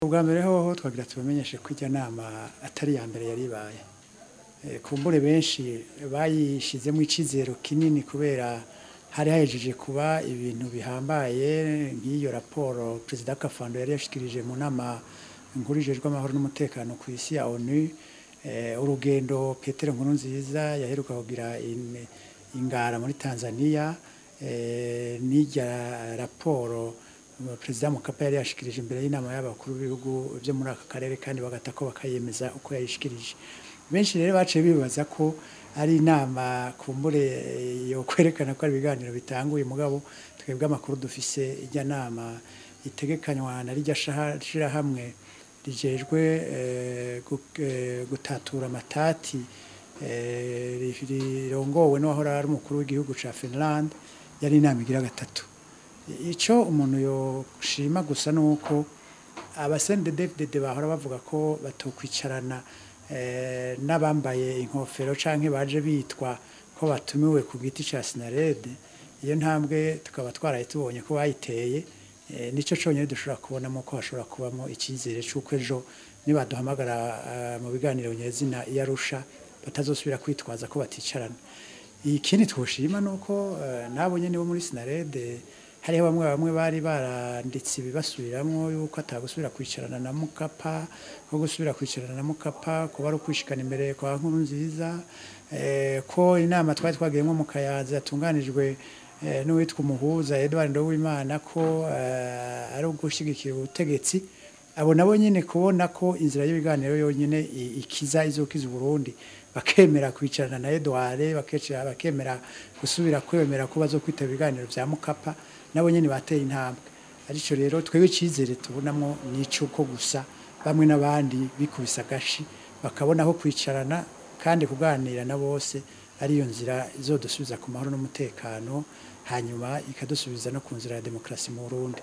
Ubwa mbere hoho twagira tubamenyeshe ko irya nama atari iya mbere yari ibaye. Kumbure benshi bayishizemo icizero kinini kubera hari hahejeje kuba ibintu bihambaye nk'iyo raporo Perezida Kafando yari yashikirije mu nama nkuru ijejwe amahoro n'umutekano ku isi ya ONU, urugendo Petero Nkurunziza yaheruka kugira ingara muri Tanzania, n'irya raporo Perezida Mukapa yari yashikirije imbere y'inama y'abakuru b'ibihugu byo muri aka karere, kandi bagata ko bakayemeza uko yayishikirije. Benshi rero baciye bibaza ko ari inama kumbure yo kwerekana ko ari ibiganiro bitanguye, mugabo twebwe amakuru dufise, irya nama itegekanywa na rirya shirahamwe rijejwe gutatura amatati, rirongowe n'uwahora ari umukuru w'igihugu ca Finland, yari inama igira gatatu. Ico umuntu yoshima gusa nuko aba CNDD-FDD bahora bavuga ko batokwicarana n'abambaye inkofero canke baje bitwa ko batumiwe ku giti ca Sinarede, iyo ntambwe tukaba twaraye tubonye ko bayiteye. Nico conyene dushobora kubonamo ko hashobora kubamo icizere c'uko ejo nibaduhamagara mu biganiro nyezina i Arusha batazosubira kwitwaza ko baticarana. Ikindi twoshima nuko nabo nyene bo muri Sinarede hariho bamwe bamwe bari baranditse ibibasubiramwo yuko atagusubira kwicarana na Mukapa, ko gusubira kwicarana na Mukapa kuba ari ukwishikana imbere kwa Nkurunziza, ko inama twari twagiyemwo mu Kayanza yatunganijwe n'uwitwa umuhuza Edouard Nduwimana ko ari ugushigikira ubutegetsi. Abo nabo nyene kubona ko inzira y'ibiganiro yonyene ikiza izokiza Uburundi, bakemera kwicarana na Edouard, bakemera gusubira kwemera ko bazokwitaba ibiganiro vya Mukapa, nabo nyene bateye intambwe. Arico rero twebwe icizere tubonamwo nico ko gusa bamwe n'abandi bikubise agashi bakabona aho kwicarana kandi kuganira na bose ariyo nzira izodusubiza ku mahoro n'umutekano, hanyuma ikadusubiza no ku nzira ya demokarasi mu Burundi.